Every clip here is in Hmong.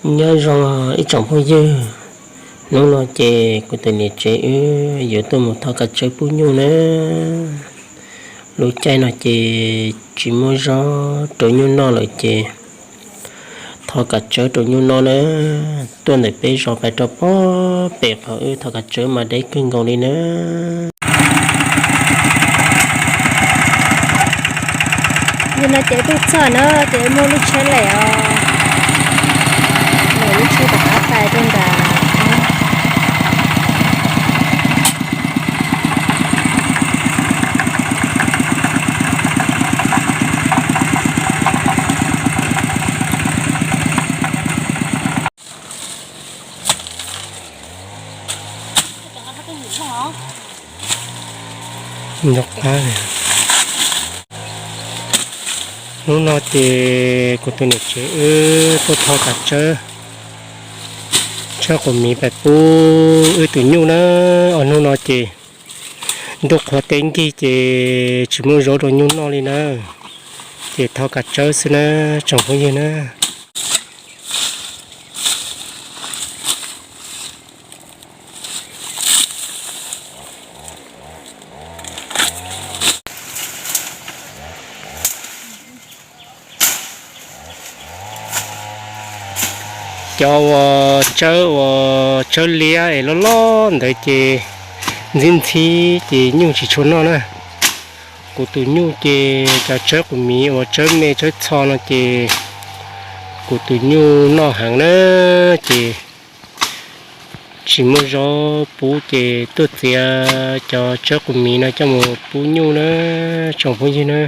Nyob zoo ib tsoom phooj ywg, hnub no ces kuv tus niam tsev wb yuav tuaj mus thov kav tsawb pub nyuj na. Lub caij no ces tsis muaj zaub rau nyuj noj lawm ces thov kav tsawb rau nyuj noj na. Tuaj ntawm peb zos pais rau pob pem qhov wb thov kav tsawb mas deb kawg nkaus li na. Yog no ces tuaj txog na ces muaj lub tsheb lem os, lawm lub tsheb rov qab pais rau nram. Hnub no ces kuv tus niam tsev wb tuaj thov kav tsawb, tshawb qus miv pais pub wb tus nyuj na. Os, hnub no ces ntuj qhuav teb nkig ces tsis muaj zaub rau nyuj noj li na, ces thov kav tsawb xwb na, tsoom phooj ywg na. Cov uas tsawb uas tsawb liab es loj loj ntawd ces ntxhib ntxhib ces nyuj tsis tshua noj na. Kuv tus nyuj ces cov tsawb qus miv uas tsawb me tsawb txho no ces kuv tus nyuj noj heev na, ces tsis muaj zaub pub ces tuaj txiav cov tsawb qus miv no coj mus pub nyuj na, tsoom phooj ywg na.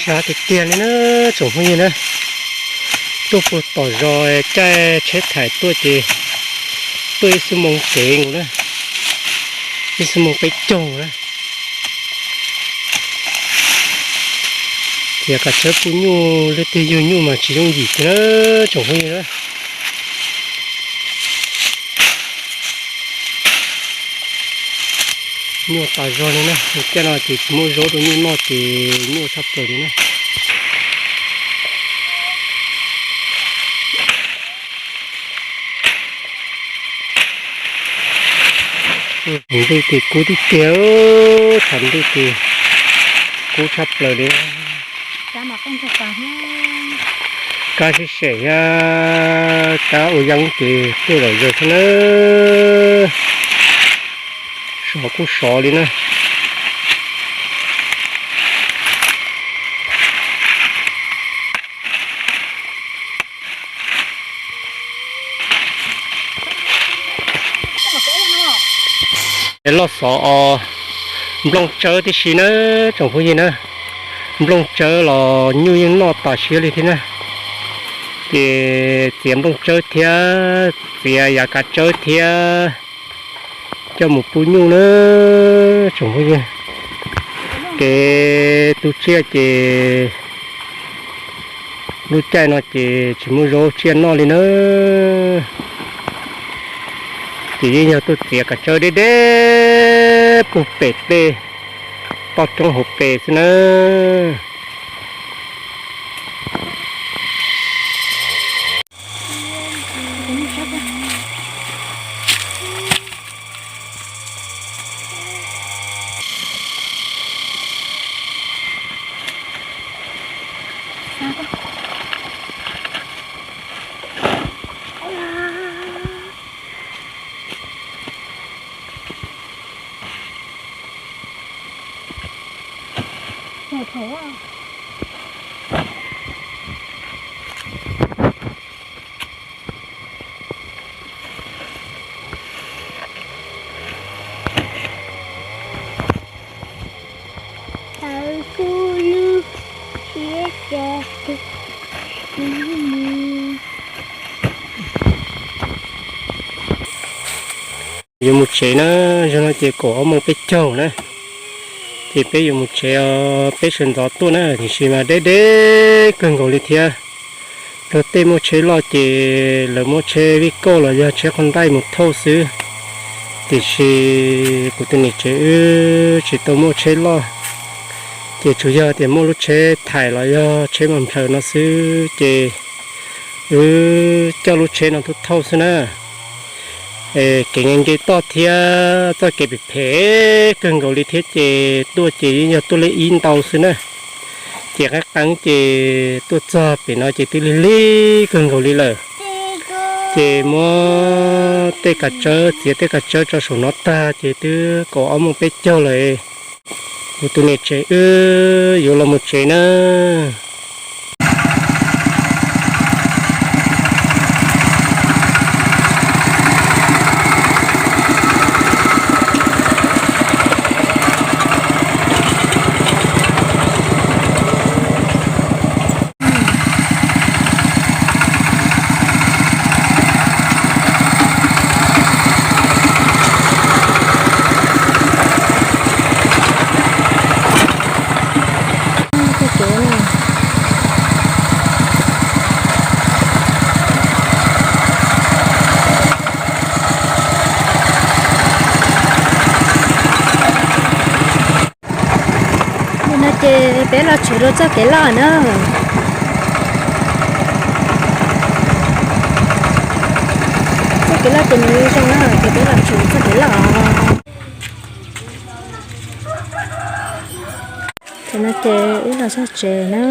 Sab tiag tiag li na, tsoom phooj ywg na. Tuaj puag tom zos caij tsheb thaij tuaj ces tuaj ib xuab moos kev nkaus na, ib xuab moos peb caug na. Txiav kav tsawb pub nyuj, leej twg yug nyuj mas tsis yooj yim kiag na, tsoom phooj ywg na. Nyuaj tas zog li na, caij no ces tsis muaj zaub rau nyuj noj ces nyuaj tshaj plaws li na. Ntuj ces kub tiag tiag, tshav ntuj ces kub tshaj plaws li. Kab sib sem thiab kab ua yeeb ces tuaj lom zog xwb na. Sov kuj sov li na. Es loj xov os, nplooj tsawb tib si na, tsoom phooj ywg na. Nplooj tsawb los nyuj yeej noj tas siab li thiab na. Ces txiav nplooj tsawb thiab txiav yav kav tsawb thiab coj mus pub nyuj na, tsoom phooj ywg. Kev tu tsiaj ces lub caij no ces tsis muaj zaub tsiaj noj li na. Ces yeej yog tuaj txiav kav tsawb deb deb puag pem tej toj roob hauv pes xwb na. Yuav mus tsev na, zaum no ces kaum ob moos peb caug na, ces peb yuav mus tsev os, peb sawv ntxov tuaj na, tiam sis mas deb deb kawg nkaus li thiab. Luag tej muaj tsheb loj ces lawv muab tsheb vij kauj los yog tsheb qhov ntaij mus thauj xwb, tiam sis kuv tus niam tsev wb tsis tau muaj tsheb loj, ces tsuas yog tias muaj lub tsheb thaim los yog tsheb mas nplhaws no xwb, ces wb coj lub tsheb no tuaj thauj xwb na. Kev nce toj thiab txoj kev phem phem kawg nkaus li thiab, ces tuaj ces yeej yog tuaj li ib ntau xwb na. Ces qeeb qeeb ces tuaj txog pem no ces twb lig lig kawg nkaus li lawm. Ces muab tej kav tsawb, txiav tej kav tsawb tso saum no tag ces twb kaum ob moos peb caug lawm. Kuv tus niam tsev wb yuav los mus tsev na. Nim no ces peb los tshwm rau txoj kev loj na. Txoj kev loj ces nws zoo na, ces peb los tshwm txoj kev loj. Ces no ces wb los txog tsev na.